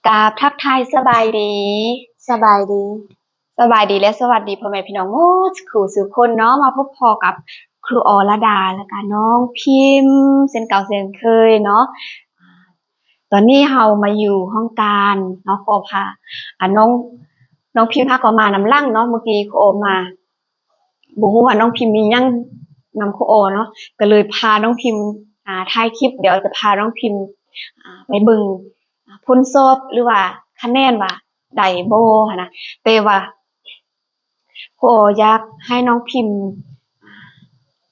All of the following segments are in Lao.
ກາບທັກທາຍສະບາຍດີ ສະບາຍດີ ສະບາຍດີ ແລະ ສະຫວັດດີພໍ່ແມ່ພີ່ນ້ອງໝົດສູ່ຄົນເນາະ, ມາພົບພໍ້ກັບຄູອໍລະດາ ແລະກະນ້ອງພິມເຊັ່ນເກົ່າເຊັ່ນເຄີຍເນາະ. ຕອນນີ້ເຮົາມາຢູ່ຫ້ອງການເນາະ, ຄູອໍພາ ອາ ນ້ອງ ນ້ອງພິມພາເຂົ້າມານຳຫຼັງເນາະ, ເມື່ອກີ້ຄູອໍມາ ບໍ່ຮູ້ວ່ານ້ອງພິມມີຫຍັງນຳຄູອໍເນາະ, ກໍເລີຍພານ້ອງພິມ ອາ ຖ່າຍຄລິບ. ດຽວຈະພານ້ອງພິມ ອາ ໄປເບິ່ງ ອາ ຜົນສອບ ຫຼືວ່າຄະແນນວ່າໄດ້ບໍ່ຫັ້ນນະ. ແຕ່ວ່າຄູອໍຢາກໃຫ້ນ້ອງພິມ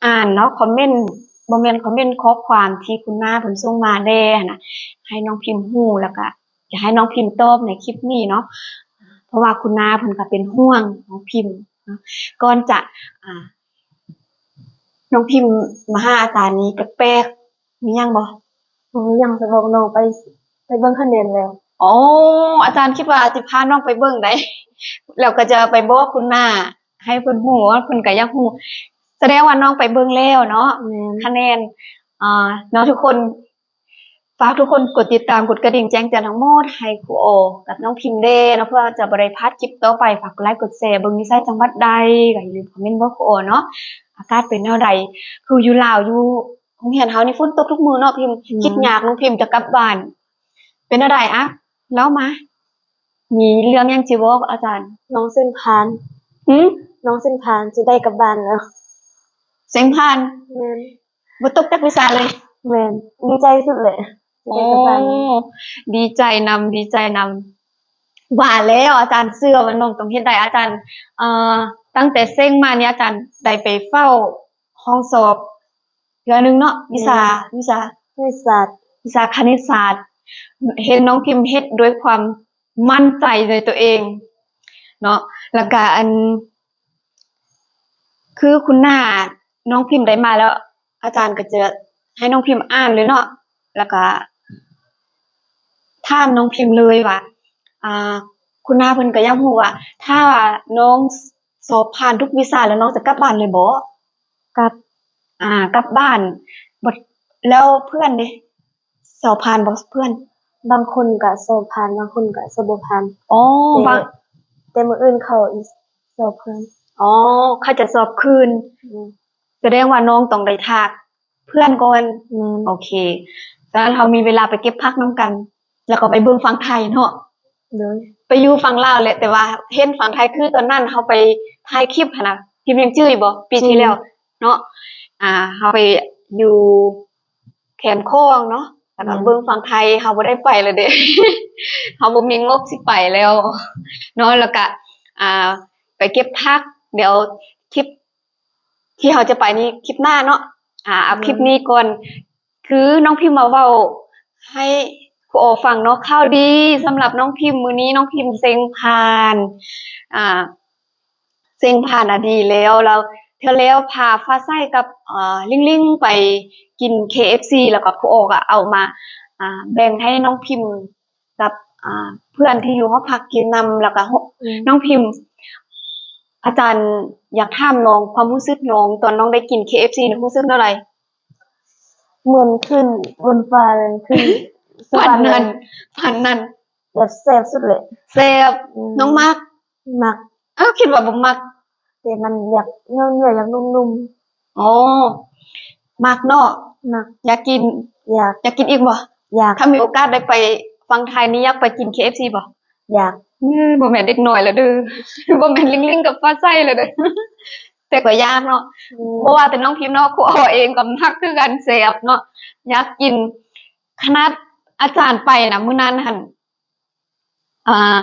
ອ່ານເນາະ ຄອມເມັນ ບໍ່ແມ່ນຄອມເມັນ ຂໍ້ຄວາມທີ່ຄຸນນ້າເພິ່ນສົ່ງມາແດ່ຫັ້ນນະ, ໃຫ້ນ້ອງພິມຮູ້ ແລ້ວກະຢາກໃຫ້ນ້ອງພິມຕອບໃນຄລິບນີ້ເນາະ, ເພາະວ່າຄຸນນ້າເພິ່ນກໍເປັນຫ່ວງນ້ອງພິມເນາະ. ກ່ອນຈະ ອາ ນ້ອງພິມມາຫາອາຈານນີ້ແປກໆ ມີຫຍັງບໍ່? ບໍ່ມີຫຍັງ, ຈະບອກນ້ອງໄປ ໄປເບິ່ງຄະແນນແລ້ວ. ອໍ ອາຈານຄິດວ່າຊິພານ້ອງໄປເບິ່ງໃດ, ແລ້ວກໍຈະໄປບອກຄຸນນ້າໃຫ້ເພິ່ນຮູ້, ເພິ່ນກໍຢາກຮູ້. ສະແດງວ່ານ້ອງໄປເບິ່ງແລ້ວເນາະ. ແມ່ນ. ຄະແນນ ອາ ເນາະ ທຸກຄົນ ຝາກທຸກຄົນກົດຕິດຕາມ ກົດກະດິ່ງແຈ້ງເຕືອນທັງໝົດໃຫ້ຄູອໍກັບນ້ອງພິມແດ່ເນາະ, ເພື່ອຈະບໍ່ໄດ້ພາດຄລິບຕໍ່ໄປ. ຝາກກົດໄລກົດແຊ ເບິ່ງຢູ່ໃສ ຈັງຫວັດໃດ ກໍຢ່າລືມຄອມເມັນບອກຄູອໍເນາະ. ອາກາດເປັນແນວໃດ? ຄືຢູ່ລາວ ຢູ່ໂຮງຮຽນເຮົານີ້ຝົນຕົກທຸກມື້ເນາະພິມ. ແມ່ນ. ຄິດຍາກນ້ອງພິມຈະກັບບ້ານ. ເປັນແນວໃດ? ອະ ເລົ່າມາ. ມີເລື່ອງຫຍັງຊິບອກອາຈານ? ນ້ອງເສັງຜ່ານ. ຫື? ນ້ອງເສັງຜ່ານ ຊິໄດ້ກັບບ້ານແລ້ວ. ເສັງຜ່ານ? ແມ່ນ. ບໍ່ຕົກຈັກວິຊາເລີຍ? ແມ່ນ. ດີໃຈສຸດແຫຼະ ຊິໄດ້ກັບບ້ານ. ໂອ້ ດີໃຈນຳ ດີໃຈນຳ. ວ່າແລ້ວ ອາຈານເຊື່ອວ່ານ້ອງຕ້ອງເຮັດໄດ້. ອາຈານ ເອີ ຕັ້ງແຕ່ເສັງມານີ້ ອາຈານໄດ້ໄປເຝົ້າຫ້ອງສອບ ເທື່ອໜຶ່ງເນາະ. ວິຊາ ແມ່ນ. ວິຊາຄະນິດສາດ ວິຊາຄະນິດສາດ. ເຫັນນ້ອງພິມເຮັດດ້ວຍຄວາມໝັ້ນໃຈໃນຕົວເອງເນາະ. ແລ້ວກະອັນ ຄືຄຸນໜ້ານ້ອງພິມໄດ້ມາແລ້ວ ອາຈານກໍຈະໃຫ້ນ້ອງພິມອ່ານເລີຍເນາະ. ແລ້ວກະຖາມນ້ອງພິມເລີຍວ່າ ອ່າ ຄຸນໜ້າເພິ່ນກໍຢາກຮູ້ວ່າ ຖ້າວ່ານ້ອງສອບຜ່ານທຸກວິຊາແລ້ວ ນ້ອງຈະກັບບ້ານເລີຍບໍ່? ກັບ ອ່າ ກັບບ້ານ. ແລ້ວເພື່ອນເດ? ສອບຜ່ານບໍ່ເພື່ອນ? ບາງຄົນກໍສອບຜ່ານ ບາງຄົນກໍສອບບໍ່ຜ່ານ. ອໍ ແຕ່ ບາງ ແຕ່ມື້ອື່ນເຂົາອີກສອບເພິ່ນ. ອໍ ເຂົາຈະສອບຄືນ. ອືມ. ສະແດງວ່ານ້ອງຕ້ອງໄດ້ຖ້າເພື່ອນກ່ອນ. ແມ່ນ. ໂອເຄ ສະນັ້ນເຮົາມີເວລາໄປເກັບຜັກນຳກັນ ແລ້ວກໍໄປເບິ່ງຝັ່ງໄທເນາະ. ໂດຍ. ໄປຢູ່ຝັ່ງລາວແຫຼະ ແຕ່ວ່າເຫັນຝັ່ງໄທ ຄືຕອນນັ້ນເຮົາໄປຖ່າຍຄລິບຫັ້ນນະ ພິມຍັງຈື່ຢູ່ບໍ່? ປີທີ່ແລ້ວເນາະ. ອ່າ ເຮົາໄປຢູ່ແຄມຂອງເນາະ ແລ້ວກໍ ແມ່ນ ເບິ່ງຝັ່ງໄທ. ເຮົາບໍ່ໄດ້ໄປແລ້ວເດ້ ເຮົາບໍ່ມີງົບຊິໄປແລ້ວເນາະ. ແລ້ວກໍ ອ່າ ໄປເກັບຜັກ. ດຽວຄລິບ ທີ່ເຮົາຈະໄປນີ້ຄລິບໜ້າເນາະ. ອາ ເອົາຄລິບນີ້ກ່ອນ. ຄືນ້ອງພິມມາເວົ້າໃຫ້ຄູອໍຟັງເນາະ, ຂ່າວດີສຳລັບນ້ອງພິມ. ມື້ນີ້ນ້ອງພິມເສັງຜ່ານ ອາ ເສັງຜ່ານອະດີແລ້ວ. ແລ້ວເທື່ອແລ້ວພາຟ້າໃສກັບ ອາ ລິງລິງໄປກິນເຄເອັຟຊີ ແລ້ວກໍຄູອໍກໍເອົາມາ ອາ ແບ່ງໃຫ້ນ້ອງພິມ ກັບ ອ່າ ເພື່ອນທີ່ຢູ່ຫໍພັກກິນນຳ. ແລ້ວກໍ ອືມ ນ້ອງພິມ ອາຈານຢາກຖາມນ້ອງ ຄວາມຮູ້ສຶກນ້ອງຕອນນ້ອງໄດ້ກິນເຄເອັຟຊີນີ້ ຮູ້ສຶກແນວໃດ? ເໝືອນຂຶ້ນບົນຟ້າເລີຍ ຂຶ້ນສະຫວັນເລີຍ. ປານນັ້ນ ປານນັ້ນ. ແບບແຊບສຸດເລີຍ. ແຊບ. ອືມ. ນ້ອງມັກ? ມັກ. ອ້າວ ຄິດວ່າບໍ່ມັກ. ແຕ່ມັນຢາກເໜີ່ອຍໆ ຢາກນຸ້ມໆ. ອໍ ມັກເນາະ. ມັກ. ຢາກກິນ? ຢາກ. ຢາກກິນອີກບໍ່? ຢາກ. ຖ້າມີໂອກາດໄດ້ໄປຝັ່ງໄທນີ້ ຢາກໄປກິນເຄເອັຟຊີບໍ່? ຢາກ. ອືມ ບໍ່ແມ່ນເດັກນ້ອຍແລ້ວເດີ ບໍ່ແມ່ນລິງໆ ກັບຟ້າໃສແລ້ວເດີ ແຕ່ກໍຢາກເນາະ. ອືມ. ບໍ່ວ່າແຕ່ນ້ອງພິມເນາະ ຄູອໍເອງກໍມັກຄືກັນ ແຊບເນາະ ຢາກກິນ. ຂະໜາດອາຈານໄປນະ ມື້ນັ້ນຫັ້ນ ອ່າ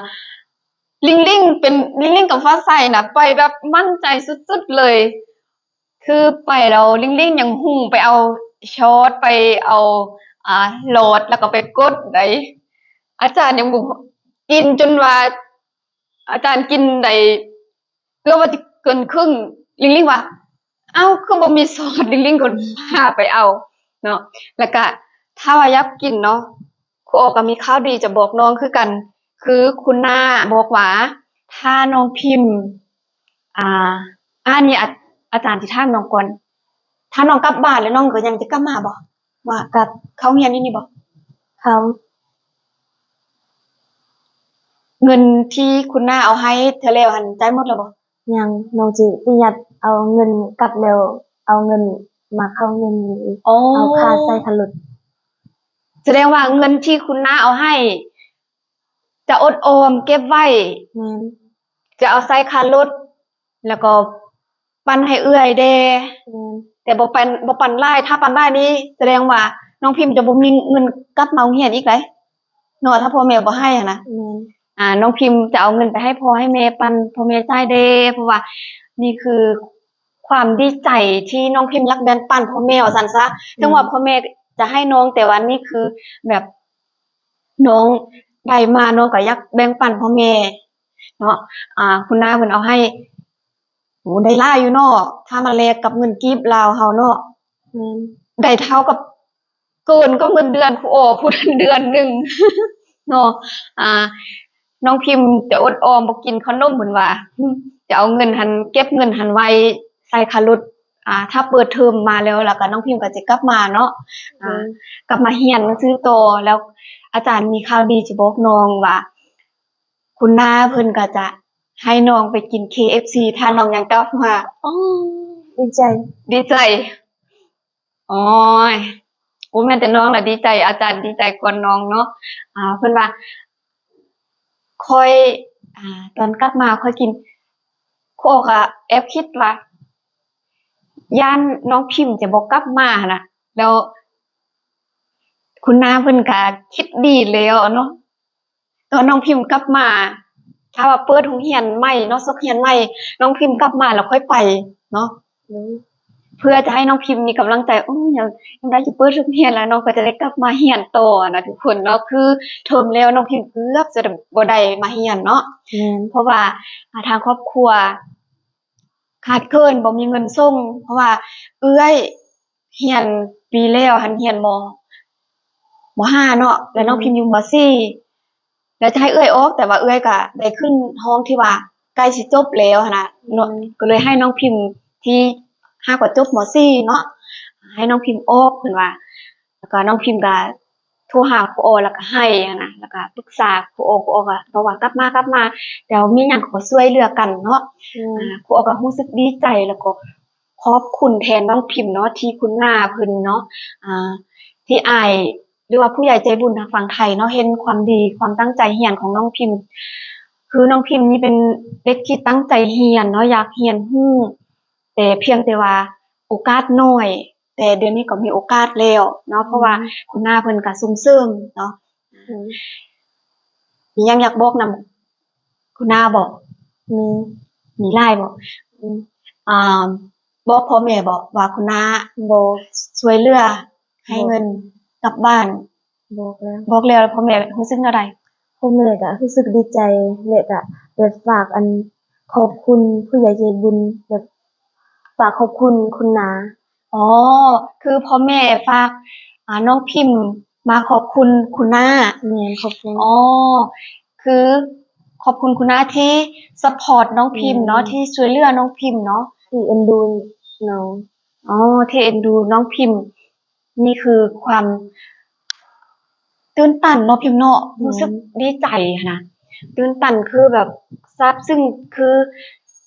ລິງລິງເປັນ ລິງລິງກັບຟ້າໃສນະ ໄປແບບໝັ້ນໃຈສຸດໆ ເລີຍ. ຄືໄປແລ້ວລິງລິງຍັງຮຸ່ງໄປເອົາຊອດ ໄປເອົາ ອ່າ ຫຼອດ ແລ້ວກໍໄປກົດໄດ໋. ອາຈານຍັງບໍ່ ກິນຈົນວ່າ ອາຈານກິນໄດ້ເກືອບວ່າຈະເກີນເຄິ່ງ ລິງລິງວ່າ ເອົ້າ ຄືບໍ່ມີຊອດ? ລິງລິງກໍພາໄປເອົາເນາະ. ແລ້ວກະຖ້າວ່າຢາກກິນເນາະ ຄູອໍກໍມີຂ່າວດີຈະບອກນ້ອງຄືກັນ. ຄືຄຸນນ້າບອກວ່າ ຖ້ານ້ອງພິມ ອ່າ ອັນນີ້ອາ ອາຈານຊິຖາມນ້ອງກ່ອນ. ຖ້ານ້ອງກັບບ້ານແລ້ວ ນ້ອງກໍຍັງຈະກັບມາບໍ່? ວ່າກັບ ເຂົ້າຮຽນຢູ່ນີ້ບໍ່? ເຂົ້າ. ເງິນທີ່ຄຸນນ້າເອົາໃຫ້ເທື່ອແລ້ວຫັ້ນ ຈ່າຍໝົດແລ້ວບໍ່? ຍັງ, ນ້ອງຊິປະຢັດເອົາເງິນກັບແລ້ວ ເອົາເງິນມາເຂົ້າເງິນອີກ. ອໍ ເອົາຄ່າໃສ່ຄ່າລົດ. ສະແດງວ່າເງິນທີ່ຄຸນນ້າເອົາໃຫ້ ຈະອົດອອມເກັບໄວ້. ແມ່ນ. ຈະເອົາໃສ່ຄ່າລົດ ແລ້ວກໍປັນໃຫ້ເອື້ອຍແດ່. ແມ່ນ. ແຕ່ບໍ່ປັນ, ບໍ່ປັນຫຼາຍ, ຖ້າປັນຫຼາຍນີ້ສະແດງວ່ານ້ອງພິມຈະບໍ່ມີເງິນກັບມາໂຮງຮຽນອີກໃດ໋ເນາະ, ຖ້າພໍ່ແມ່ບໍ່ໃຫ້ຫັ້ນນະ. ແມ່ນ. ອ່າ ນ້ອງພິມຈະເອົາເງິນໄປໃຫ້ພໍ່ໃຫ້ແມ່ ປັນພໍ່ແມ່ຈ່າຍແດ່, ເພາະວ່ານີ້ຄືຄວາມດີໃຈທີ່ນ້ອງພິມຢາກແບ່ງປັນພໍ່ແມ່ວ່າຊັ້ນຊະ. ແມ່ນ. ເຖິງວ່າພໍ່ແມ່ຈະໃຫ້ນ້ອງ, ແຕ່ວ່ານີ້ຄືແບບ ນ້ອງໄດ້ມາ ນ້ອງກໍຢາກແບ່ງປັນພໍ່ແມ່ເນາະ. ອ່າ ຄຸນນ້າເພິ່ນເອົາໃຫ້ ໂອ້ ໄດ້ຫຼາຍຢູ່ເນາະ, ຖ້າມາແລກກັບເງິນກີບລາວເຮົາເນາະ. ແມ່ນ. ໄດ້ເທົ່າກັບ ເກີນກວ່າເງິນເດືອນຄູອໍພຸ້ນເດືອນໜຶ່ງເນາະ. ອ່າ ນ້ອງພິມຈະອົດອອມບໍ່ກິນເຂົ້າໜົມ ເພິ່ນວ່າ ຈະເອົາເງິນຫັ້ນ ເກັບເງິນຫັ້ນໄວ້ໃສ່ຄ່າລົດ. ອ່າ ຖ້າເປີດເທີມມາແລ້ວ ແລ້ວກໍນ້ອງພິມກໍຈະກັບມາເນາະ. ອ່າ ອືມ ກັບມາຮຽນໜັງສືຕໍ່. ແລ້ວອາຈານມີຂ່າວດີຈະບອກນ້ອງວ່າ ຄຸນນ້າເພິ່ນກໍຈະໃຫ້ນ້ອງໄປກິນ ເຄເອັຟຊີ ຖ້ານ້ອງຍັງກັບມາ. ໂອ້ ດີໃຈ ດີໃຈ. ໂອ້ຍ ບໍ່ແມ່ນແຕ່ນ້ອງລະດີໃຈ, ອາຈານດີໃຈກ່ອນນ້ອງເນາະ. ອ່າ ເພິ່ນວ່າ ຂ້ອຍ ອ່າ ຕອນກັບມາຂ້ອຍກິນ ຄູອໍກໍແອບຄິດວ່າ ຢ້ານນ້ອງພິມຈະບໍ່ກັບມາຫັ້ນນະ. ແລ້ວຄຸນນ້າເພິ່ນກໍຄິດດີແລ້ວເນາະ. ຕອນນ້ອງພິມກັບມາ ຖ້າວ່າເປີດໂຮງຮຽນໃໝ່ເນາະ, ສົກຮຽນໃໝ່, ນ້ອງພິມກັບມາແລ້ວຄ່ອຍໄປເນາະ. ໂດຍ. ເພື່ອຈະໃຫ້ນ້ອງພິມມີກຳລັງໃຈ, ໂອ້ຍ ຍາມ, ຍາມໃດຈະເປີດໂຮງຮຽນແລ້ວ ນ້ອງກໍຈະໄດ້ກັບມາຮຽນຕໍ່ນະທຸກຄົນເນາະ. ຄືເທີມແລ້ວນ້ອງພິມເກືອບຈະບໍ່ໄດ້ມາຮຽນເນາະ. ແມ່ນ. ເພາະວ່າ ອ່າ ທາງຄອບຄົວຂາດເຂີນ ບໍ່ມີເງິນສົ່ງ, ເພາະວ່າເອື້ອຍ ຮຽນປີແລ້ວຫັ້ນຮຽນ ມ. ມ. ຫ້າເນາະ, ແລ້ວນ້ອງ ອືມ ພິມຢູ່ ມ. ສີ່ ແລ້ວຈະໃຫ້ເອື້ອຍອອກ, ແຕ່ວ່າເອື້ອຍກະໄດ້ຂຶ້ນຫ້ອງທີ່ວ່າໃກ້ຊິຈົບແລ້ວຫັ້ນນະເນາະ. ອືມ. ກໍເລີຍໃຫ້ນ້ອງພິມທີ່ຫາກວ່າຈົບ ມ. ສີ່ ເນາະ, ໃຫ້ນ້ອງພິມອອກເພິ່ນວ່າ. ແລ້ວກໍນ້ອງພິມກະໂທຫາຄູອໍ ແລ້ວກະໄຫ້ຫັ້ນນະ, ແລ້ວກະປຶກສາຄູອໍ, ຄູອໍກະບອກວ່າ ກັບມາ, ກັບມາ, ດຽວມີຫຍັງກໍຊ່ວຍເຫຼືອກັນເນາະ. ອືມ. ອ່າ ຄູອໍກະຮູ້ສຶກດີໃຈ ແລ້ວກໍ ຂອບຄຸນແທນນ້ອງພິມເນາະ ທີ່ຄຸນນ້າເພິ່ນເນາະ ອ່າ ທີ່ອ້າຍ ຫຼືວ່າຜູ້ໃຫຍ່ໃຈບຸນທາງຝັ່ງໄທເນາະ ເຫັນຄວາມດີ ຄວາມຕັ້ງໃຈຮຽນຂອງນ້ອງພິມ. ຄືນ້ອງພິມນີ້ເປັນເດັກທີ່ຕັ້ງໃຈຮຽນເນາະ, ຢາກຮຽນຮູ້, ແຕ່ພຽງແຕ່ວ່າໂອກາດໜ້ອຍ, ແຕ່ດຽວນີ້ກໍມີໂອກາດແລ້ວເນາະ, ເພາະວ່າ ອືມ ຄຸນນ້າເພິ່ນກໍສົ່ງເສີມເນາະ. ອືມ ມີຫຍັງຢາກບອກນຳຄຸນນ້າບໍ່? ມີ. ມີຫຼາຍບໍ່? ອືມ ອ່າ ບອກພໍ່ແມ່ບໍ່ວ່າຄຸນນ້າ ບໍ່ ຊ່ວຍເຫຼືອໃຫ້ ບໍ່ ເງິນກັບບ້ານ? ບອກແລ້ວ. ບອກແລ້ວ ແລ້ວພໍ່ແມ່ຮູ້ສຶກແນວໃດ? ພໍ່ແມ່ກະຮູ້ສຶກດີໃຈ ແລະກະແບບຝາກອັນ ຂອບຄຸນຜູ້ໃຫຍ່ໃຈບຸນ ແບບຝາກຂອບຄຸນຄຸນນ້າ. ອໍ ຄືພໍ່ແມ່ຝາກ ອ່າ ນ້ອງພິມມາຂອບຄຸນຄຸນນ້າ. ແມ່ນ, ຂອບຄຸນ. ອໍ ຄືຂອບຄຸນຄຸນນ້າທີ່ຊັບພອດນ້ອງພິມເນາະ, ແມ່ນ ທີ່ຊ່ວຍເຫຼືອນ້ອງພິມເນາະ, ທີ່ເອັນດູນ້ອງ. ອໍ ທີ່ເອັນດູນ້ອງພິມ. ນີ້ຄືຄວາມ ຕື່ນຕັນເນາະພິມເນາະ, ແມ່ນ ຮູ້ສຶກດີໃຈຫັ້ນນະ, ຕື່ນຕັນ ຄືແບບຊາບຊຶ້ງ, ຄື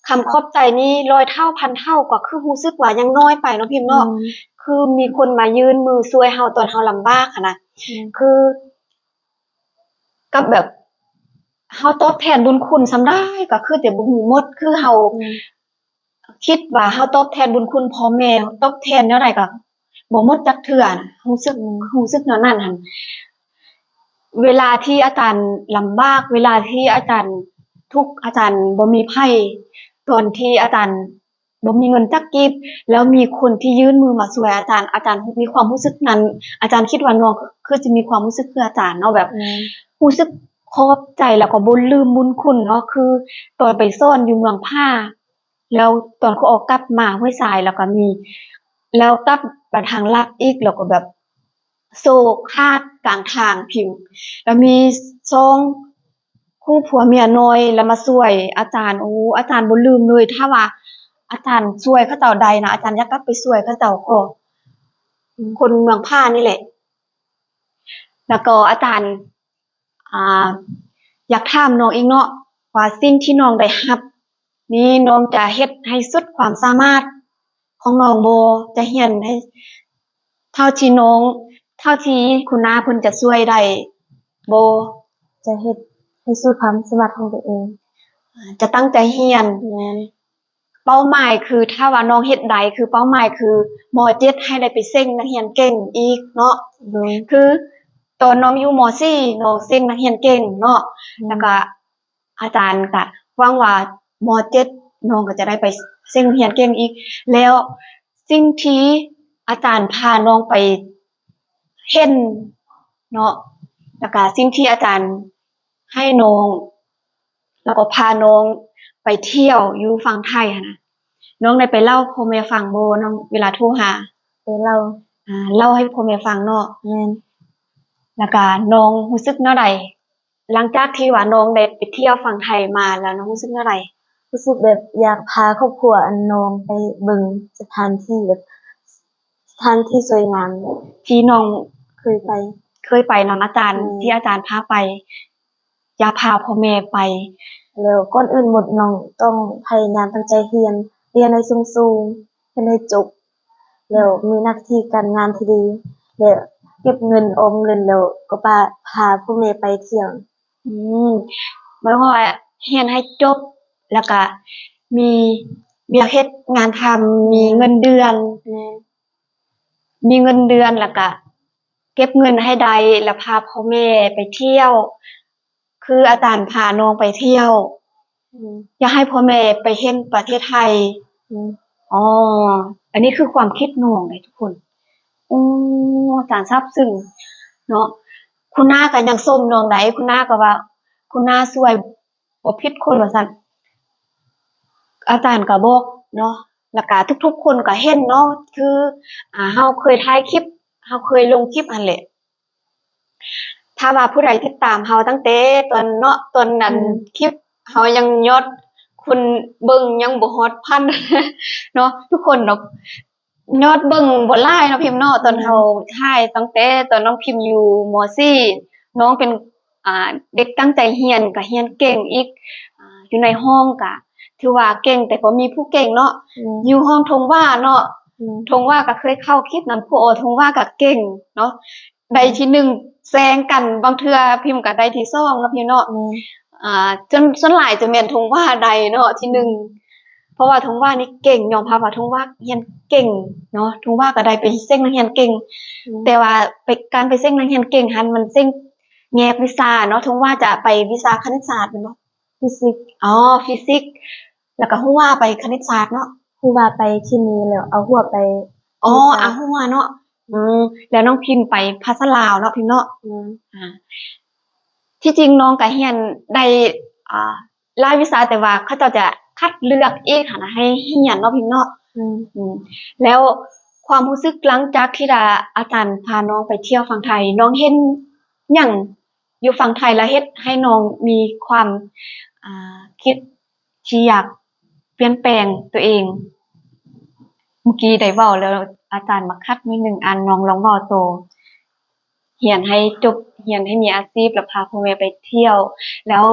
ຄຳຂອບໃຈນີ້ຮ້ອຍເທົ່າພັນເທົ່າ ກໍຄືຮູ້ສຶກວ່າຍັງນ້ອຍໄປເນາະພິມເນາະ. ແມ່ນ. ຄືມີຄົນມາຍື່ນມືຊ່ວຍເຮົາຕອນເຮົາລຳບາກຫັ້ນນະ. ແມ່ນ. ຄືກັບແບບເຮົາຕອບແທນບຸນຄຸນສ່ຳໃດກໍຄືແຕ່ບໍ່ຮູ້ໝົດ, ຄືເຮົາ ແມ່ນ ຄິດວ່າເຮົາຕອບແທນບຸນຄຸນພໍ່ແມ່ ຕອບແທນແນວໃດກໍບໍ່ໝົດຈັກເທື່ອນະ, ຮູ້ສຶກ ອືມ ຮູ້ສຶກແນວນັ້ນຫັ້ນ. ເວລາທີ່ອາຈານລຳບາກ ເວລາທີ່ອາຈານທຸກ ອາຈານບໍ່ມີໃຜ, ຕອນທີ່ອາຈານບໍ່ມີເງິນຈັກກີບ ແລ້ວມີຄົນທີ່ຍື່ນມືມາຊ່ວຍອາຈານ, ອາຈານມີຄວາມຮູ້ສຶກນັ້ນ, ອາຈານຄິດວ່ານ້ອງຄືຊິມີຄວາມຮູ້ສຶກຄືອາຈານເນາະ, ແບບ ແມ່ນ ຮູ້ສຶກຂອບໃຈ ແລ້ວກໍບໍ່ລືມບຸນຄຸນເນາະ. ຄືຕອນໄປສອນຢູ່ເມືອງຜາ ແລ້ວຕອນຄູອອກກັບມາຫ້ວຍຊາຍ ແລ້ວກໍມີ ແລ້ວກັບມາທາງລັດອີກ ແລ້ວກໍແບບໂຊຂາດກາງທາງພິມ, ແລ້ວມີສອງຄູ່ຜົວເມຍນ້ອຍ ແລ້ວມາຊ່ວຍອາຈານ. ໂອ້ ອາຈານບໍ່ລືມເລີຍ, ຖ້າວ່າອາຈານຊ່ວຍເຂົາເຈົ້າໄດ້ນະ ອາຈານຢາກກັບໄປຊ່ວຍເຂົາເຈົ້າກໍ ອືມ ຄົນເມືອງຜານີ້ແຫຼະ. ແລ້ວກໍອາຈານ ອ່າ ຢາກຖາມນ້ອງອີກເນາະ ວ່າສິ່ງທີ່ນ້ອງໄດ້ຮັບນີ້ ນ້ອງຈະເຮັດໃຫ້ສຸດຄວາມສາມາດຂອງນ້ອງບໍ່? ຈະຮຽນໃຫ້ເທົ່າທີ່ນ້ອງ ເທົ່າທີ່ຄຸນນາເພິ່ນຈະຊ່ວຍໄດ້ບໍ່? ຈະເຮັດໃຫ້ສຸດຄວາມສາມາດຂອງຕົວເອງ. ຈະຕັ້ງໃຈຮຽນ. ແມ່ນ. ເປົ້າໝາຍຄື ຖ້າວ່ານ້ອງເຮັດໄດ້ ຄືເປົ້າໝາຍຄື ມໍເຈັດ ໃຫ້ໄດ້ໄປເສັງນັກຮຽນເກັ່ງອີກເນາະ. ໂດຍ. ຄືຕອນນ້ອງຢູ່ ມໍສີ່ ນ້ອງເສັງນັກຮຽນເກັ່ງເນາະ. ແມ່ນ. ແລ້ວກະອາຈານກະຫວັງວ່າ ມໍເຈັດ ນ້ອງກໍຈະໄດ້ໄປເສັງຮຽນເກັ່ງອີກ. ແລ້ວສິ່ງທີ່ອາຈານພານ້ອງໄປເຫັນເນາະ ແລ້ວກະສິ່ງທີ່ອາຈານໃຫ້ນ້ອງ ແລ້ວກໍພານ້ອງໄປທ່ຽວຢູ່ຝັ່ງໄທຫັ້ນນະ ນ້ອງໄດ້ໄປເລົ່າພໍ່ແມ່ຟັງບໍ່? ນ້ອງເວລາໂທຫາ ໄປເລົ່າ. ອາ ເລົ່າໃຫ້ພໍ່ແມ່ຟັງເນາະ. ແມ່ນ. ແລ້ວກະນ້ອງຮູ້ສຶກແນວໃດ? ຫຼັງຈາກທີ່ວ່ານ້ອງໄດ້ໄປທ່ຽວຝັ່ງໄທມາແລ້ວ ນ້ອງຮູ້ສຶກແນວໃດ? ຮູ້ສຶກແບບຢາກພາຄອບຄົວອັນນ້ອງໄປເບິ່ງສະຖານທີ່ ແບບສະຖານທີ່ສວຍງາມທີ່ນ້ອງເຄີຍໄປ ເຄີຍໄປນຳອາຈານ ແມ່ນ ທີ່ອາຈານພາໄປ ຢາກພາພໍ່ແມ່ໄປ. ແລ້ວກ່ອນອື່ນໝົດ ນ້ອງຕ້ອງພະຍາຍາມຕັ້ງໃຈຮຽນ ຮຽນໃຫ້ສູງໆ ຮຽນໃຫ້ຈົບ ແລ້ວມີໜ້າທີ່ການງານທີ່ດີ ແລະ ເກັບເງິນອອມເງິນ ແລ້ວກໍພາ ພາພໍ່ແມ່ໄປທ່ຽວ. ອືມ ໝາຍຄວາມວ່າຮຽນໃຫ້ຈົບ ແລ້ວກະມີວຽກເຮັດງານທຳ ມີເງິນເດືອນ. ແມ່ນ. ມີເງິນເດືອນ ແລ້ວກະເກັບເງິນໃຫ້ໄດ້ ແລ້ວພາພໍ່ແມ່ໄປທ່ຽວ ຄືອາຈານພານ້ອງໄປທ່ຽວ. ອືມ. ຢາກໃຫ້ພໍ່ແມ່ໄປເຫັນປະເທດໄທ. ອືມ. ອໍ ອັນນີ້ຄືຄວາມຄິດນ້ອງເດ້ທຸກຄົນ. ໂອ້ ອາຈານຊາບຊຶ້ງເນາະ. ຄຸນນ້າກໍຍັງຊົມນ້ອງໄດ໋ ຄຸນນ້າກໍວ່າ ຄຸນນ້າຊ່ວຍບໍ່ຜິດຄົນວ່າຊັ້ນ. ອາຈານກໍບອກເນາະ ແລ້ວກະທຸກໆຄົນກໍເຫັນເນາະ ຄື ອາ ເຮົາເຄີຍຖ່າຍຄລິບ ເຮົາເຄີຍລົງຄລິບຫັ້ນແຫຼະ. ຖ້າວ່າຜູ້ໃດຕິດຕາມເຮົາຕັ້ງແຕ່ຕອນເນາະ ຕອນນັ້ນ ອືມ ຄລິບເຮົາຍັງຍອດຄົນເບິ່ງຍັງບໍ່ຮອດພັນເນາະ ທຸກຄົນເນາະ ຍອດເບິ່ງບໍ່ຫຼາຍເນາະພິມເນາະ. ອືມ. ຕອນເຮົາຖ່າຍຕັ້ງແຕ່ຕອນນ້ອງພິມຢູ່ ມໍສີ່ ນ້ອງເປັນ ອ່າ ເດັກຕັ້ງໃຈຮຽນ ກໍຮຽນເກັ່ງອີກ ອ່າ ຢູ່ໃນຫ້ອງກໍຖືວ່າເກັ່ງ ແຕ່ກໍມີຜູ້ເກັ່ງເນາະ. ອືມ. ຢູ່ຫ້ອງທົ່ງຫວ້າເນາະ. ອືມ. ທົ່ງຫວ້າກໍເຄີຍເຂົ້າຄລິບນຳ ຄູອໍ ທົ່ງຫວ້າກໍເກັ່ງເນາະ. ໄດ້ທີໜຶ່ງແຊງກັນ ບາງເທື່ອພິມກໍໄດ້ທີສອງເນາະ ພິມເນາະ. ອືມ. ອ່າ ສ່ວນ ສ່ວນຫຼາຍຈະແມ່ນທົ່ງຫວ້າໄດ້ເນາະ ທີໜຶ່ງ ອືມ. ເພາະວ່າທົ່ງຫວ້ານີ້ເກັ່ງ ຍອມຮັບວ່າທົ່ງຫວ້າຮຽນເກັ່ງເນາະ ທົ່ງຫວ້າກໍໄດ້ໄປເສັງນັກຮຽນເກັ່ງ. ອືມ. ແຕ່ວ່າໄປ ການໄປເສັງນັກຮຽນເກັ່ງຫັ້ນ ມັນເສັງແຍກວິຊາເນາະ ທົ່ງຫວ້າຈະໄປວິຊາຄະນິດສາດແມ່ນບໍ່? ຟີຊິກ. ອໍ ຟີຊິກ ແລ້ວກໍຮູ້ວ່າໄປຄະນິດສາດເນາະ. ຮູ້ວ່າໄປເຄມີ ແລ້ວເອົາຫົວໄປ ອໍ ວິຊາ ເອົາຫົວເນາະ. ອືມ ແລ້ວນ້ອງພິມໄປພາສາລາວເນາະ ພິມເນາະ. ອືມ. ອ່າ ທີ່ຈິງນ້ອງກໍຮຽນໄດ້ ອ່າ ຫຼາຍວິຊາ ແຕ່ວ່າເຂົາເຈົ້າຈະຄັດເລືອກອີກຫັ້ນນະ ໃຫ້ຮຽນເນາະ ພິມເນາະ. ອືມ. ອືມ ແລ້ວຄວາມຮູ້ສຶກຫຼັງຈາກທີ່ວ່າອາຈານພານ້ອງໄປທ່ຽວຝັ່ງໄທ ນ້ອງເຫັນຫຍັງ ຢູ່ຝັ່ງໄທ ແລ້ວເຮັດໃຫ້ນ້ອງມີຄວາມ ອ່າ ຄິດທີ່ຢາກປ່ຽນແປງຕົວເອງ? ເມື່ອກີ້ໄດ້ເວົ້າແລ້ວ ອາຈານມາຂັດໜ້ອຍໜຶ່ງ ອັນ ນ້ອງລອງເວົ້າໂຕ ຮຽນໃຫ້ຈົບ ຮຽນໃຫ້ມີອາຊີບ ແລ້ວພາພໍ່ແມ່ໄປທ່ຽວ. ແລ້ວ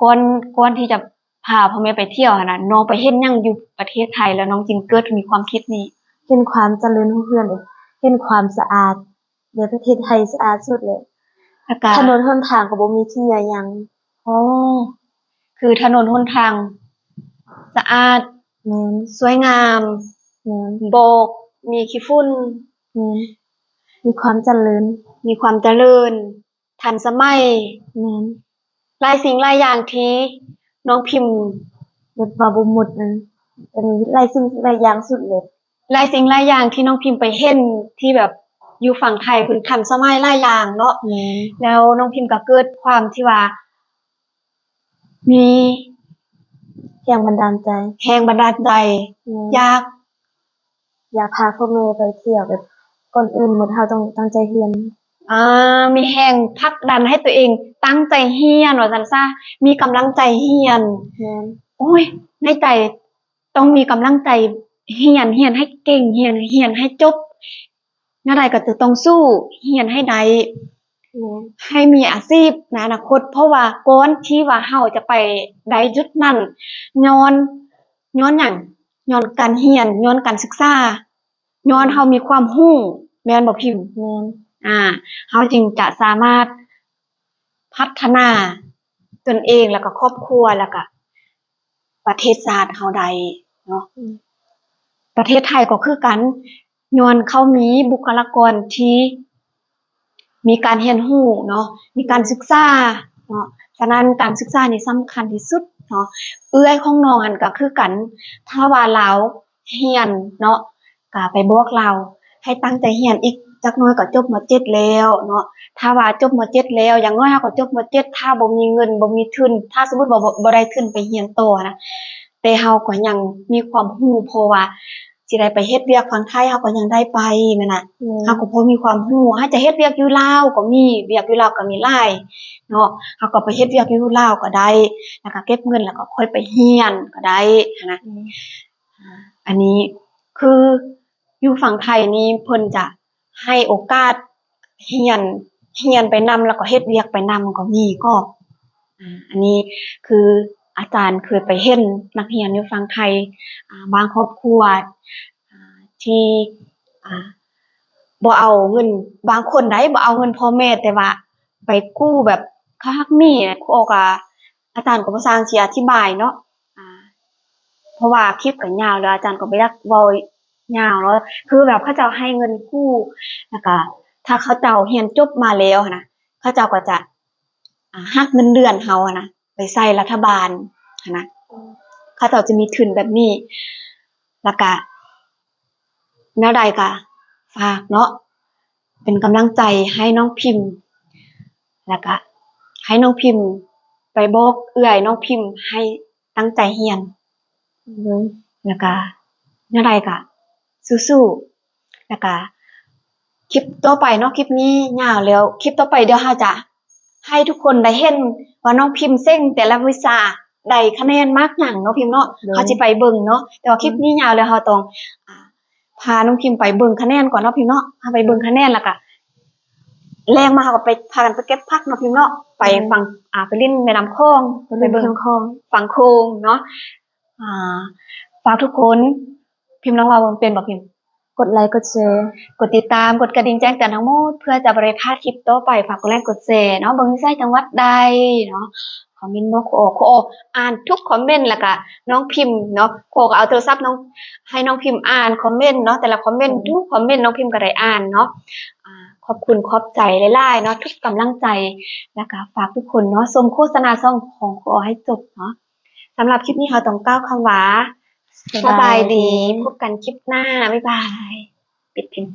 ກ່ອນ ກ່ອນທີ່ຈະພາພໍ່ແມ່ໄປທ່ຽວຫັ້ນນະ ນ້ອງໄປເຮັດຫຍັງຢູ່ປະເທດໄທ ແລ້ວນ້ອງຈຶ່ງເກີດມີຄວາມຄິດນີ້? ເຫັນຄວາມຈະເລີນຮຸ່ງເຮືອງ ເຫັນຄວາມສະອາດ ໃນປະເທດໄທສະອາດສຸດເລີຍ. ແລ້ວກະຖະໜົນຫົນທາງກໍບໍ່ມີຂີ້ເຫຍື້ອຫຍັງ. ອໍ ຄືຖະໜົນຫົນທາງສະອາດ. ແມ່ນ. ສວຍງາມ. ແມ່ນ. ບໍ່ມີຂີ້ຝຸ່ນ. ແມ່ນ. ມີຄວາມຈະເລີນ. ມີຄວາມຈະເລີນ. ທັນສະໄໝ. ແມ່ນ. ຫຼາຍສິ່ງຫຼາຍຢ່າງທີ່ນ້ອງພິມ ແບບວ່າບໍ່ໝົດນັ້ນ ເປັນຫຼາຍສິ່ງຫຼາຍຢ່າງສຸດເລີຍ. ຫຼາຍສິ່ງຫຼາຍຢ່າງທີ່ນ້ອງພິມໄປເຫັນ ທີ່ແບບຢູ່ຝັ່ງໄທເພິ່ນທັນສະໄໝຫຼາຍຢ່າງເນາະ. ແມ່ນ. ແລ້ວນ້ອງພິມກໍເກີດຄວາມທີ່ວ່າມີແຮງບັນດານໃຈ. ແຮງບັນດານໃຈ. ແມ່ນ. ຢາກ ຢາກພາພໍ່ແມ່ໄປທ່ຽວ ແບບ ກ່ອນອື່ນໝົດເຮົາຕ້ອງຕັ້ງໃຈຮຽນ. ອ່າ ມີແຮງຜັກດັນໃຫ້ຕົວເອງຕັ້ງໃຈຮຽນວ່າຊັ້ນຊະ ມີກຳລັງໃຈຮຽນ. ແມ່ນ. ໂອ້ຍ ໃນໃຈຕ້ອງມີກຳລັງໃຈຮຽນ ຮຽນໃຫ້ເກັ່ງ ຮຽນ ຮຽນໃຫ້ຈົບ ແນວໃດກໍຈະຕ້ອງສູ້ ຮຽນໃຫ້ໄດ້. ແມ່ນ ໃຫ້ມີອາຊີບໃນອະນາຄົດ ເພາະວ່າກ່ອນທີ່ວ່າເຮົາຈະໄປໄດ້ຈຸດນັ້ນ ຍ້ອນ ຍ້ອນຫຍັງ? ຍ້ອນການຮຽນ ຍ້ອນການສຶກສາ ຍ້ອນເຮົາມີຄວາມຮູ້ ແມ່ນບໍ່ພິມ? ແມ່ນ ອາ ເຮົາຈຶ່ງຈະສາມາດພັດທະນາຕົນເອງ ແລ້ວກໍຄອບຄົວ ແລ້ວກໍປະເທດຊາດເຮົາໄດ້ເນາະ. ອືມ ປະເທດໄທກໍຄືກັນ ຍ້ອນເຂົາມີບຸກຄະລາກອນທີ່ ມີການຮຽນຮູ້ເນາະ ມີການສຶກສາເນາະ ສະນັ້ນການສຶກສານີ້ສຳຄັນທີ່ສຸດເນາະ. ເອື້ອຍຂອງນ້ອງຫັ້ນກໍຄືກັນ ຖ້າວ່າລາວຮຽນເນາະ ກໍໄປບອກລາວໃຫ້ຕັ້ງໃຈຮຽນ ອີກຈັກໜ້ອຍກໍຈົບ ມ.ເຈັດ ແລ້ວເນາະ. ຖ້າວ່າຈົບ ມ.ເຈັດ ແລ້ວ ຢ່າງໜ້ອຍເຮົາກໍຈົບ ມ.ເຈັດ ຖ້າບໍ່ມີເງິນ ບໍ່ມີທຶນ ຖ້າສົມມຸດວ່າບໍ່ ບໍ່ໄດ້ທຶນໄປຮຽນຕໍ່ນະ ແຕ່ເຮົາກໍຍັງມີຄວາມຮູ້ ເພາະວ່າ ຊິໄດ້ໄປເຮັດວຽກຝັ່ງໄທ ເຮົາກໍຍັງໄດ້ໄປແມ່ນນະ. ແມ່ນ ເຮົາກໍພໍມີຄວາມຮູ້ ເຮົາຈະເຮັດວຽກຢູ່ລາວກໍມີ ວຽກຢູ່ລາວກໍມີຫຼາຍເນາະ ເຮົາກໍໄປເຮັດວຽກຢູ່ລາວກໍໄດ້ ແລ້ວກໍເກັບເງິນ ແລ້ວກໍຄ່ອຍໄປຮຽນກໍໄດ້ຫັ້ນນະ. ແມ່ນ ອາ ອັນນີ້ຄືຢູ່ຝັ່ງໄທນີ້ເພິ່ນຈະໃຫ້ໂອກາດຮຽນ ຮຽນໄປນຳ ແລ້ວກໍເຮັດວຽກໄປນຳກໍມີກໍ ອາ ອັນນີ້ຄືອາຈານເຄີຍໄປເຫັນນັກຮຽນຢູ່ຝັ່ງໄທ ອາ ບາງຄອບຄົວ ອາ ທີ່ ອາ ບໍ່ເອົາເງິນ ບາງຄົນໃດ ບໍ່ເອົາເງິນພໍ່ແມ່ ແຕ່ວ່າໄປກູ້ແບບເຂົາຮັກໜີ້ນະ ຄູອອກ ອາ ອາຈານກໍບໍ່ຊ່າງຊິອະທິບາຍເນາະ ອາ ເພາະວ່າຄລິບກໍຍາວແລ້ວ ອາຈານກໍບໍ່ຢາກເວົ້າຍາວເນາະ ຄືແບບເຂົາເຈົ້າໃຫ້ເງິນກູ້ ແລ້ວກໍຖ້າເຂົາເຈົ້າຮຽນຈົບມາແລ້ວຫັ້ນນະ ເຂົາເຈົ້າກໍຈະ ອາ ຫັກເງິນເດືອນເຮົາຫັ້ນນະ ໄປໃສ່ລັດຖະບານຫັ້ນນະ ເຂົາເຈົ້າຈະມີທຶນແບບນີ້. ແລ້ວກະແນວໃດກະຝາກເນາະ ເປັນກຳລັງໃຈໃຫ້ນ້ອງພິມ ແລ້ວກະໃຫ້ນ້ອງພິມໄປບອກເອື້ອຍນ້ອງພິມໃຫ້ຕັ້ງໃຈຮຽນ ອືມ ແລ້ວກະແນວໃດກະສູ້ໆ ແລ້ວກະຄລິບຕໍ່ໄປເນາະ ຄລິບນີ້ຍາວແລ້ວ ຄລິບຕໍ່ໄປດຽວເຮົາຈະໃຫ້ທຸກຄົນໄດ້ເຫັນວ່ານ້ອງພິມເສັງແຕ່ລະວິຊາໄດ້ຄະແນນມາກຫຍັງເນາະພິມເນາະ ໂດຍ ເຮົາຊິໄປເບິ່ງເນາະ ແຕ່ວ່າຄລິບນີ້ຍາວແລ້ວ ເຮົາຕ້ອງ ອາ ພານ້ອງພິມໄປເບິ່ງຄະແນນກ່ອນເນາະພິມເນາະ ເຮົາໄປເບິ່ງຄະແນນ ແລ້ວກະແລງມາເຮົາກໍໄປ ພາກັນໄປເກັບຜັກເນາະພິມເນາະ ໄປ ອືມ ຝັ່ງ ອາ ໄປຫຼິ້ນແມ່ນ້ຳຂອງ ໄປເບິ່ງ ໄປເບິ່ງຝັ່ງຂອງ ຝັ່ງໂຂງເນາະ. ອາ ຝາກທຸກຄົນ ພິມລອງເວົ້າເບິ່ງ ເປັນບໍ່ພິມ? ກົດໄລ ກົດແຊ ກົດຕິດຕາມ ກົດກະດິ່ງແຈ້ງເຕືອນທັງໝົດ ເພື່ອຈະບໍ່ໄດ້ພາດຄລິບຕໍ່ໄປ. ຝາກກົດໄລ ກົດແຊເນາະ ເບິ່ງຢູ່ໃສ ຈັງຫວັດໃດເນາະ ຄອມເມັນບອກ ຄູອອກ ຄູອອກອ່ານທຸກຄອມເມັນ ແລ້ວກະນ້ອງພິມເນາະ ຄູອອກກໍເອົາໂທລະສັບນ້ອງ ໃຫ້ນ້ອງພິມອ່ານຄອມເມັນເນາະ ແຕ່ລະຄອມເມັນ ອືມ ທຸກຄອມເມັນນ້ອງພິມກໍໄດ້ອ່ານເນາະ. ອາ ຂອບຄຸນຂອບໃຈຫຼາຍໆເນາະ ທຸກກຳລັງໃຈ ແລ້ວກະຝາກທຸກຄົນເນາະ ຊົມໂຄສະນາຊ່ອງຂອງຄູອອກໃຫ້ຈົບເນາະ. ສຳລັບຄລິບນີ້ເຮົາຕ້ອງກ່າວຄຳວ່າ ສະບາຍດີ ສະບາຍດີ ພົບກັນຄລິບໜ້າ ບາຍບາຍ ປິດພິມ.